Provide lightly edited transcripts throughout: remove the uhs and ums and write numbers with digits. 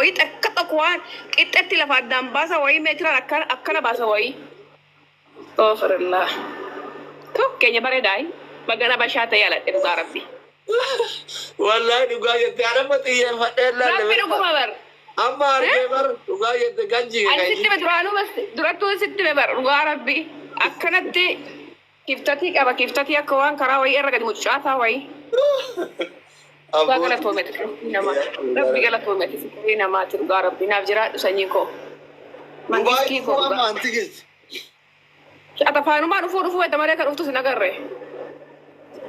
Wayii takka tokko waan qixxetti lafa addaan baasa wayii meetiraan akkana akkana baasa wayii. Astaghfirullah. Tokkeenya bareedaa bagana bashaa ta'e aladhe dhugaa Rabbi. Wallahi dhugaa jette, anamma xiyyeeffadhee ilaalle. Rabbi dhuguma bar. Amma argee bar, dhugaa jette, ganji. Ani sitti hime duraanuu, bas durattuu sitti hime bar. Dhugaa Rabbi akkanatti kiftatii qaba, kiftatii akka waan karaa wayii irra gadi mucucaataa wayii. Dhugaa galatoometi namaa. Rabbi galatoometi, fikirii namaati. Dhugaa Rabbi naaf jiraadhu, sanyii koo. Dubaay Mangistii koo dhufuu dhugaa. amma antigis. Atafaanumaa dhufuu dhufuu edda malee kan dhuftu sin agarre.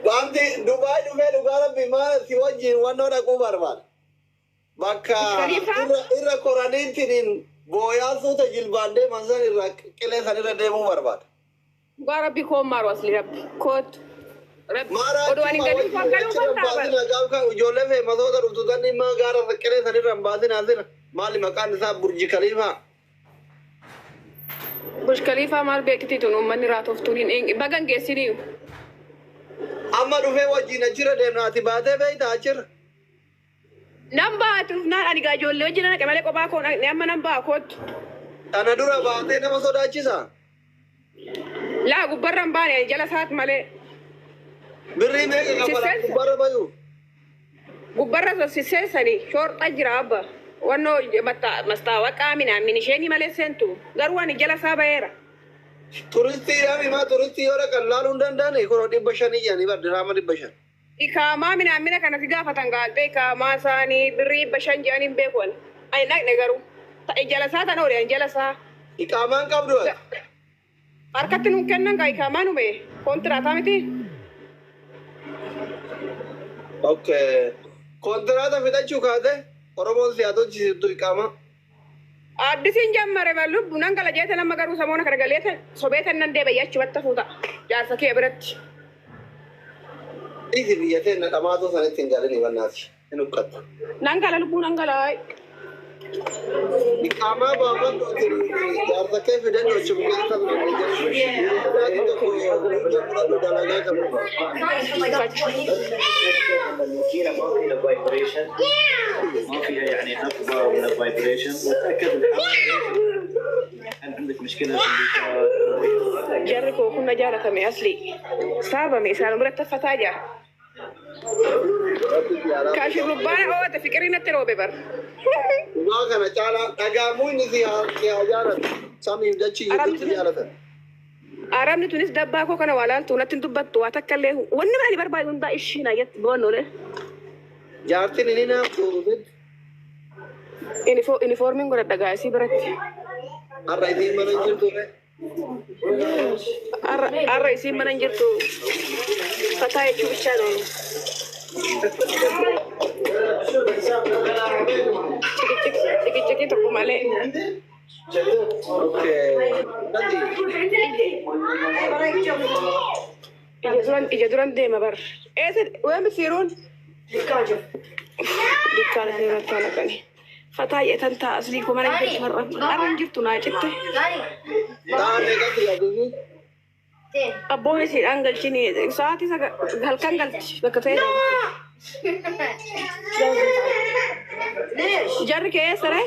Wanti Dubaay dhufee, dhugaa Rabbi, maa si wajjin wannoo dhaquu barbaada. Bakka Khaliifaa? irra koraniitiin booyaa suuta jilbaan deeman san irra, qilee san irra deemuu barbaada. Dhugaa Rabbi koon maaru asli Rabbi kootu. Rabbi Maara odoo ani achuma galii wajjin foon galuu achirra kan hin ta'a bar. baasin. Gaafa ijoollee feemasoota dhuftu san dhimma gaara qilee san irra hin baasin asirra. Maali maqaan isaa? Burji Khaliifaa. Burj Khaliifaa maal beekti tun uummanni raatoftuun hin bagan geessiniyu. Amma dhufee wajjin achirra deemna, ati baatee beektaa achirra? Nan ba'a dhufnaan, ani gaa ijoollee wajjin naqe malee kophaa koo dhaqne, amma nan ba'a, kootu. Kana dura baatee nama sodaachisa. Laa, gubbarra hin baane, jala isaat malee. Birrii meeqa kafala Sisseensa. gubbarra bayu? Gubbarra sisseessanii shoorxa jira abba. Wannoo mastaawaqaa minaamin isheenii malee seentu. Garuu ani jala isaa baheera. Turistii himaa, turistii yoo dhaqan laaluu hin danda'ani, kunoo 500 jedhanii bar, diraama 500. Ikaamaa minaamina kana si gaafatan gaaltee, ikaamaa isaanii birrii 500 jedhanii hin beeku ani. Ani dhaqne garuu. Ta'e jala isaa tan oole ani jala isaa. Iqaamaan qabdu ati? Harkatti nuun kennan gaa ikaamaa nu bee. Koontiraataa miti. Okay. Kontiraata fixachuu kaate Oromoon si haa tolchisiiftu iqaamaa. Addisiin jammare ba lubbu nan gala jeete, nama garuu samoona kana galeete sobeetan nan deebi'ee achumatti hafuu ta'a. Jaarsa kee biratti. Dhiisi, biyya teenna dhamaatuu sanitti hin galini, bannaati. Hin huqqatta. Nan gala lubbuu, nan gala. Iqaamaa baafadhu, ati jaarsa kee fidadhu, achuma keessa turan. Tokko hojii fudhadhu, dalagaa qabu. الماكينه ما فيها vibration، ما فيها يعني نبضه ولا vibration، وتاكد الحراره. هل عندك مشكله في الليكات؟ Jarri koo kun na jaalatame asli. Saabame isaan biratti uffataa jira. Kan shurrubbaan oowwate fiqirii natti roobe bar. Dhugaa kana caalaa dhagaamuu inni si haa jaalatu. Samiif dachii gidduutti jaalatan. Arabni tunis dabbaa koo kana waa laaltu natti hin dubbattu waa takka illee, wanni ani barbaadu hundaa ishii naa jetti boonnoole. Jaartiin inni naaf tuurusitti. Inifoormiin godhadha gaasii biratti. Har'a isiin mana hin jirtu re. Har'a isiin mana hin jirtu. Fataa jechuu bichaa noonu. Ciqiciqii tokko malee. Okay. Natti. Ija duran deema bar. Eessa weemi siiruun? Dukkaana seerratti halaqani. Fataa jedhan ta'a aslii koo, mana hin jirtu har'a. Har'a hin jirtu naa citte. Ta'a meeqatti galtisi? Abboon isiidhaan galchini sa'aatii 9 halkan galti bakka ta'e. Jarri kee eessa ree?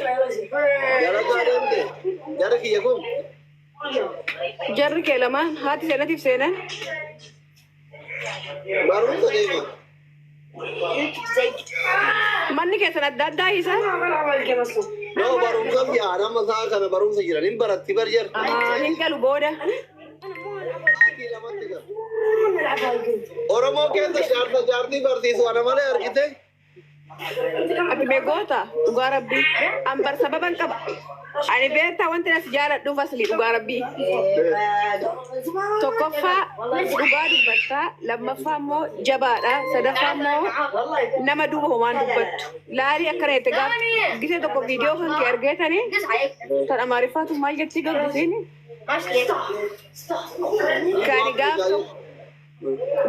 Dalagaa deemte. Jara kiyya kun. Jarri kee lamaan, haati seenatiif seenan. Barumsa deema. Manni keessan adda addaa isaa? No, barumsa yaa nama sa'a kana barumsa jiran hin baratti bar jar. Hin galu booda. Sa'aatii 2tti galu. Oromoo keessa jaarsa jaartii barsiisu ana malee argite. Ati beekoota dhugaa Rabbii. An bar sababan qaba. Ani beektaa wanti as jaaladhuuf asli dhugaa Rabbii. Tokkoffaa dhugaa dubbattaa, lammaffaa immoo jabaadha, sadaffaa immoo nama duuba homaan dubbattu. Laalii akkana jette gaaf gisee tokko viidiyoo kan kee argeetanii kan Amaariffaatu maal jetti gabbisiin? Kan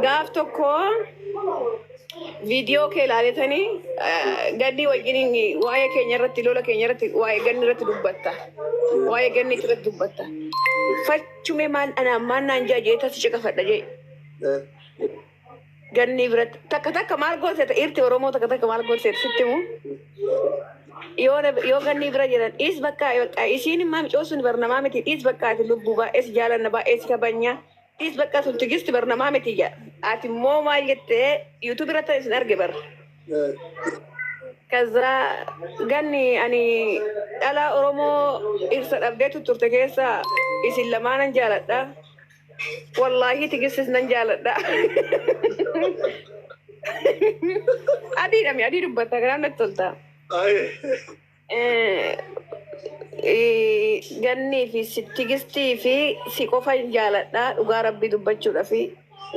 gaaf tokko viidiyoo kee ilaaletanii ganni wajjiniin waa'ee keenya irratti, lola keenya irratti, waa'ee ganni irratti dubbatta. Waa'ee ganni irratti dubbatta. Fachume maal anaan maal naan jaa jee tasi caqafadha jee. Ganni biratti takka takka maal gooteeta, dhiirti Oromoo takka takka maal gooteeta sitti himu? Yoo ganni bira jiran dhiis bakka isiin immoo micoo sun barnamaa miti dhiis bakka ati lubbuu baay'ees jaalanna baay'ees kabanya dhiis bakka sun Tigisti barnamaa miti jedha. Ati immoo maal jettee YouTube irratti isin arge bara. ከዛ ganni ani dhala Oromoo ibsa dhabdee tutturte keessa isin lamaanan jaaladha. Wallaahi Tigistis nan jaaladha. Adiidha mi adii dubbata kanaaf natti tolta. Gannii fi Tigistii fi si qofa jaaladha dhugaa rabbii dubbachuudha fi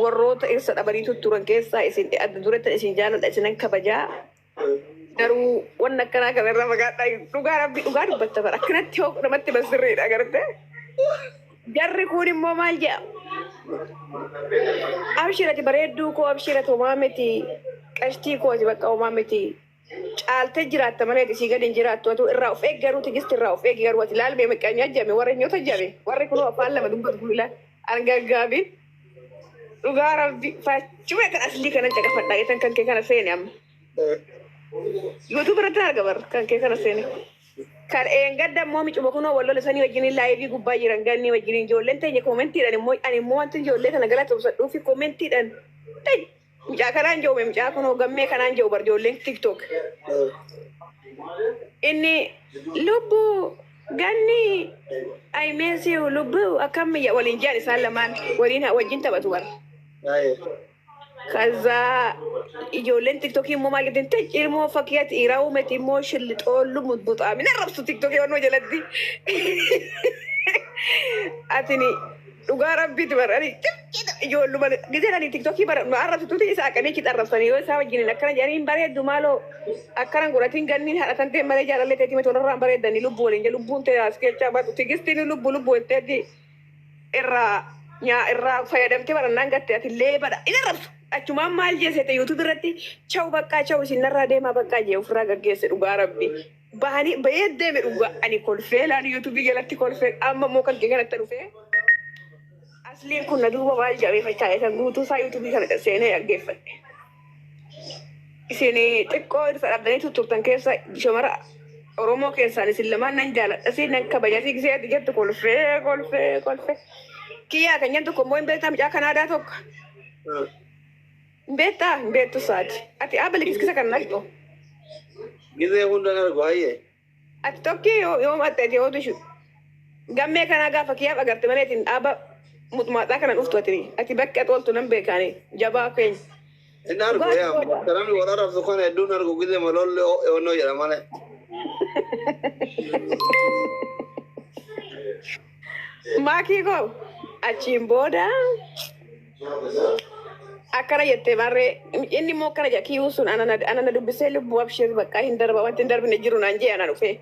warroota ibsa dhabanii tutturan keessaa isin adda duratti isin jaaladha isinan kabajaa. Garuu wanna akkanaa kanarra fagaadhaa dhugaa rabbii dhugaa dubbatta bara akkanatti hoo namatti basirriidha garte. Jarri kun immoo maal jedha? Abshirati bareedduu koo abshirati homaa miti qashtii kooti bakka homaa miti. Caaltee jiraatta malee isii gadi hin jiraattu atu irraa of eegi garuu Tigisti irraa of eegi garuu ati laalmee miqqanyaa jame warra nyoota jame warri kunoo afaan lama dubbatu kun ilaal argaggaabin dhugaa rabbi fachume kan aslii kanan caqafadhaa jetan kan kee kana seene amma. YouTube irratti arga bar kan kee kana seene. Kan eengadda immoo micuma kunoo wal lola sanii wajjin live gubbaa jiran ganni wajjin ijoolleen teenya koomentiidhaan immoo ani immoo wanti ijoollee kana galatoomsadhuu fi koomentiidhaan mucaa kanaan jiru mucaa kunoo gammee kanaan jiru bar ijoolleen TikTok. Inni lubbuu ganni I miss you lubbuu akkam waliin jiran isaan lamaan waliin wajjin taphatu bara. ከዛ ijoolleen TikTokii immoo maal jettiin tej ilmoo fakkii ati dhiiraa uumeti immoo shillixoollu mutbuxaa arrabsu TikTokii onnoo jalatti. Atini dhugaa rabbiiti bara ani ijoolluma giseen ani TikTokii bara nu arrabsituuti isa aqanii itti arrabsanii yoo isaa wajjiniin akkana jedhanii hin bareeddu maaloo akkana godhatiin ganniin haadhatan ta'e malee jaalallee ta'eeti miti walirraa hin bareeddanii lubbuu waliin jedhu lubbuun ta'e as keechaa baatu Tigistiin lubbu lubbu jetteetti irraa nyaa irraa fayyadamtee barannaan gatte ati leebadha in arrabsu. Achumaan maal jeesete YouTube irratti chaw baqqaa chaw isin narraa deemaa baqqaa jee ofirraa gaggeesse dhugaa rabbi. Bahanii bahee deeme dhugaa ani kolfee laan YouTube jalatti kolfee amma immoo kan kee kanatti dhufee. Asliin kun na duuba maal jabeeffachaa jedhan guutuu isaa YouTube kana seenee dhaggeeffadhe. Isin xiqqoo irsa dhabdanii tutturtan keessa shamara Oromoo keessaan isin lamaan nan jaaladha siin nan kabaja si gisee ati jettu kolfee kolfee kolfee. Kiyyaa kan jettu tokko immoo hin beektaa mucaa Kanaadaa tokko. Hin beektaa hin beektu saati. Ati aaba likiskisa kan naqxu. Gizee hundan argu hayyee. Ati tokki yoo maxxate yoo dushu. Gammee kanaa gaafa kiyyaaf agarte malee itin dhaaba muxmaaxaa kana dhuftu ati ati bakki ati ooltu nan beekaani jabaa keenya. Inni argu yaa namni wal arrabsu kana hedduun argu gizee maloollee onnoo jedha malee. Maakii koo achiin booda akkana jettee barree inni immoo akkana jedha kiyyuu sun ana na dubbisee lubbuu abshir bakka hin darba wanti hin darbine jiru naan jee ana dhufee.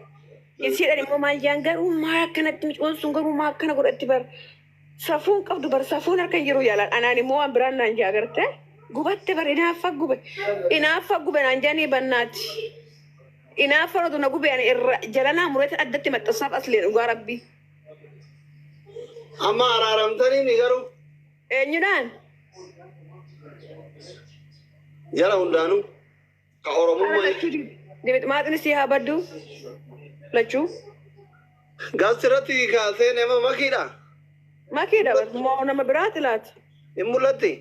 Isiidhaan immoo maal jaan garuu maa akkanatti micoon sun garuu maa akkana godhatti bar safuun qabdu bar safuun harka hin jiru yaalaan anaan immoo waan biraan naan jee agarte gubatte bar inaaffa gube inaaffa gube naan jaanii bannaati. Inaaffa rotu na gube ani irra jalanaa mureetiin addatti maxxansaaf asleen dhugaa rabbii. Amma araaramtanii ni garuu Eenyudhaan? Jara hundaanuu ka Oromummaa Maatiin si haa baddu lachuu. Gaas irratti kaasee nama makiidha. Makiidha moo nama biraati laata? Hin mul'atti.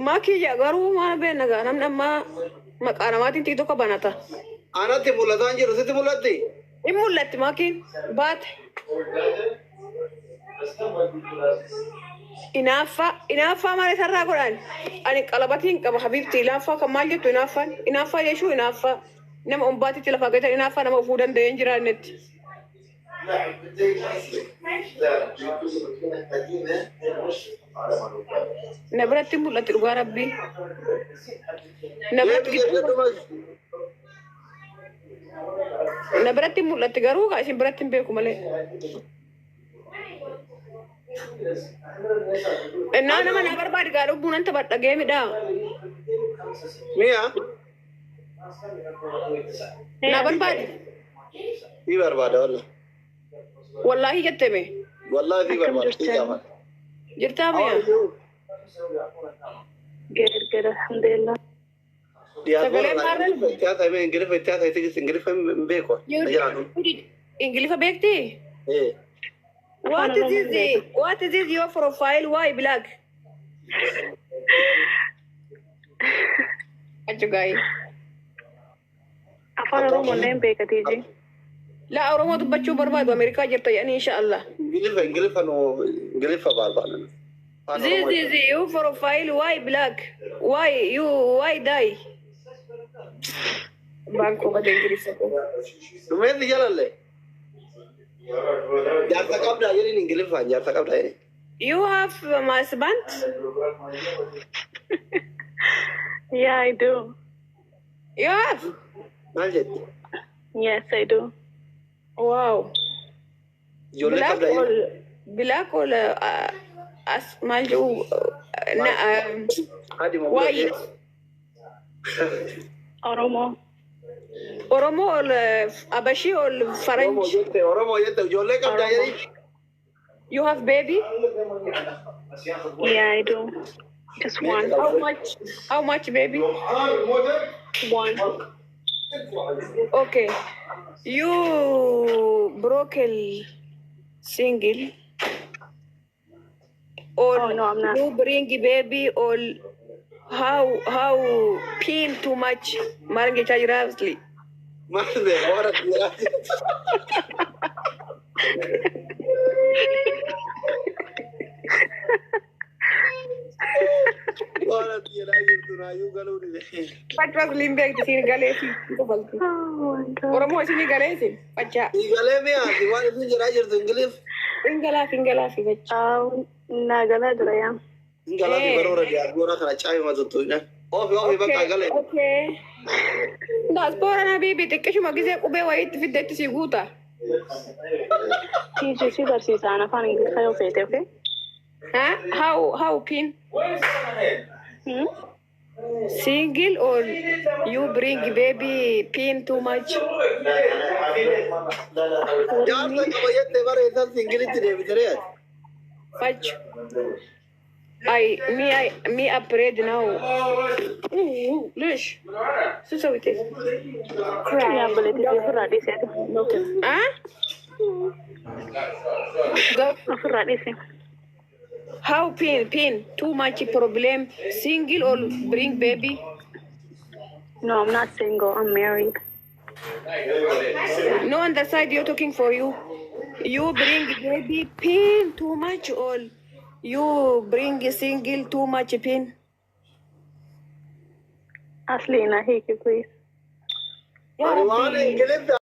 Makii jaa garuu maal beekna gaa namni ammaa maqaa namaatiin TikTok banata. Anatti mul'ataa hin jiru sitti mul'atti. Hin mul'atti makiin baate. Inaaffaa inaaffaa maal isarraa godhan? Ani qalabatiin qaba habiibti inaaffaa kan maal jettu inaaffaan inaaffaa jechuu inaaffaa nama umbaatitti lafaa gatan inaaffaa nama ofuu danda'ee hin jiraannetti. Na biratti mul'atti dhugaa rabbii. Na biratti na biratti mul'atti garuu kaa isin biratti hin beeku malee. Innaa nama na barbaade gaa lubbuun nan taphadha geemidha. Mi'a Na barbaade. si barbaada walla. Wallaahi jetteme. Wallaahi si barbaada si gaafata. Jirtaa mi'a? Good, good, alhamdulillah. Sagalee maarree? Ingiliffa itti haasa'e tigis Ingiliffa hin beeku. Ingiliffa beekti? What is this? What is this your profile? Why black? Achugai. Afaan Oromoo illee hin beekatii ji. La Oromoo dubbachuu barbaadu Ameerikaa jirta jedhanii insha Allah. Ingiliffa Ingiliffa no Ingiliffa barbaadna. This is your profile. Why black? Why you? Why die? Baanko bada Ingiliffa. Dhumeetti jalalle. Jaarsa qabdaa jedhin Ingiliffaan jaarsa qabdaa jedhin. You have my husband? Yeah, I do. You have? Maal jetti? Yes, I do. Wow. Ijoollee Black qabdaa or jedhin. Black or as maal jedhu na Adi moo Why? Oromoo. Oromoo or Abashi or Oromoo Faranj? jette Oromoo jette ijoollee qabdaa jedhin. You have baby? Yeah, I do. Just one. How much? How much baby? One. Okay. You broke single or Oh, no, I'm not. You bring baby or how pain too much maal jechaa jira asli. Maal beeka warra dhiiraa. Warra dhiiraa jirtu naayyuu galuu dhibee. Faccaa asliin beekti siin galeesi kofalti. Oh my God. Oromoo isinii galeesi faccaa. Galee mi'aati waan isin jedhaa jirtu Ingiliff. Ingalaafi ingalaafi facca. Naa galaa jira yaa. Ingalaafi baroora diyaaspoora kana caayima tuttuudhaan. Oofi oofi bakka galee. Okay. Diyaaspoora na biibi xiqqishuma gisee qubee wayiitti fiddeetti si guuta. TGC barsiisaan afaan Ingiliffaa yoo feete, okay? Huh? How pin? Hmm? Single or you bring baby pin too much? Jaarsa qaba jettee bara isaan singilitti deebitee ati. Fudge. I me I me afraid now. Ooh, ليش؟ شو سويتي؟ Yaa obboleettii ofirraa dhiisee. Huh? Go. Ofirraa dhiise. How pain pain too much problem, single or bring baby? No, I'm not single. I'm married. No, on the side you're talking for you. You bring baby pain too much or you bring single too much pain? Asli na hiiki, please. Ani waan Ingiliffa